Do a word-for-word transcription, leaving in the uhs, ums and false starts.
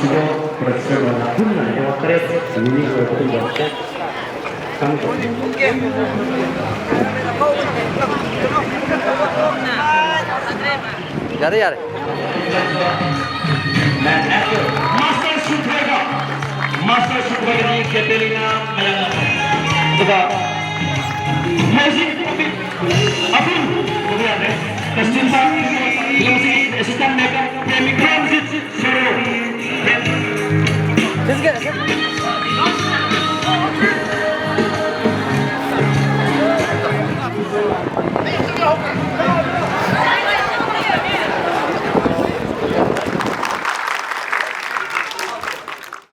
ꯁꯤꯗ ꯄ꯭ꯔꯗꯛꯁꯟ ꯑꯣꯏꯅ ꯄꯨꯟꯅ ꯂꯨꯄꯥ ꯇꯔꯦꯠ ꯋꯤꯅꯤꯡ ꯑꯣꯏꯕ ꯃꯇꯨꯡꯗ ꯌꯥꯔꯦ, ꯌꯥꯔꯦ꯫ ꯃꯥꯁꯇꯔ ꯁꯨꯠ ꯑꯣꯏꯕ, ꯃꯥꯁꯇꯔ ꯁꯨꯠ ꯑꯣꯏꯕꯗꯤ ꯀꯦꯇꯦꯂꯤꯅꯥ ꯃꯌꯥꯝ꯫ ꯑꯗꯨꯒ ꯃ꯭ꯌꯨꯖꯤꯛ ꯑꯕꯨꯜ ꯑꯕꯨꯜ ꯌꯥꯗ꯭ꯔꯦ꯫ ꯀꯁꯇꯨꯝꯕ ꯐꯤꯂꯝꯁꯤꯒꯤ ꯑꯦꯁꯤꯁꯇꯦꯟ ꯃꯦꯀꯔ ꯄ꯭ꯔꯦꯃꯤꯀꯥ ꯁꯣꯔꯣ꯫ ꯁꯤꯁꯤꯒ